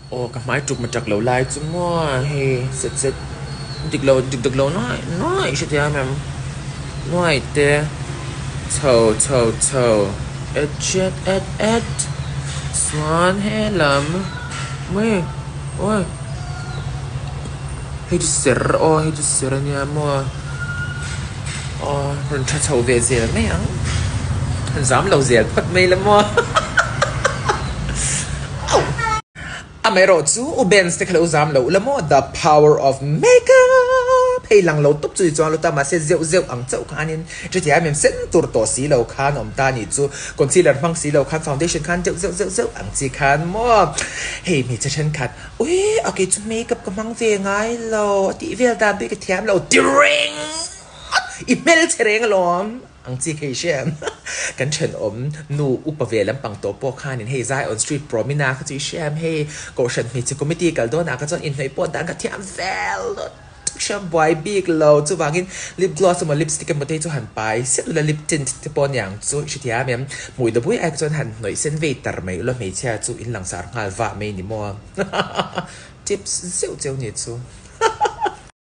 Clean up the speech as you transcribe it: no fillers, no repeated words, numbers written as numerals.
Aw ka hmai tuk matak lo lai chu maw hei set set dik lo dik dik lo nuai nuai hre thei ang em nuai te chho chho chho et chet et et chuan helam ui ui hei chu ser aw hei chu ser ania maw aw rawn tha chho ve zel mai ang han zam lo zel phawt mai la maw. Amaherawh chu U Benz te kha lo zam lo ula maw The power of makeup hei lang lo tawp chu i chuang lo ta mahse zeuh zeuh ang chauh khanin chuti em em sen tur tawh si lo khan awm ta nih chu concealer hmang si lo khan foundation khan deuh zeuh zeuh zeuh ang chi khan maw hei hmeichhe thenkhat ui a kei chu makeup ka hmang ve ngai lo a tih vel dan pawh hi ka thiam lo ti reng i hmelchhe reng alawm. Ang chi khi hriat kan thenawm nu upa ve lampang tawh pawh khanin hei Zion Street Promina kha chu i hriat em hei Kohhran hmeichhe committee kal dawnah kha chuan inhnawih pawh dan kha thiam vel dawt hriat buai bik lo chuvangin lip gloss emaw lipstick emaw te hi chu han pai set ula lip tint te pawh aniang chu i hrethiam em hmui dawpui ai kha chuan han hnawih sen vei tar mai ula hmeichhia chu in langsar nghal vah mai ni maw tips zeuh zeuh ni chu.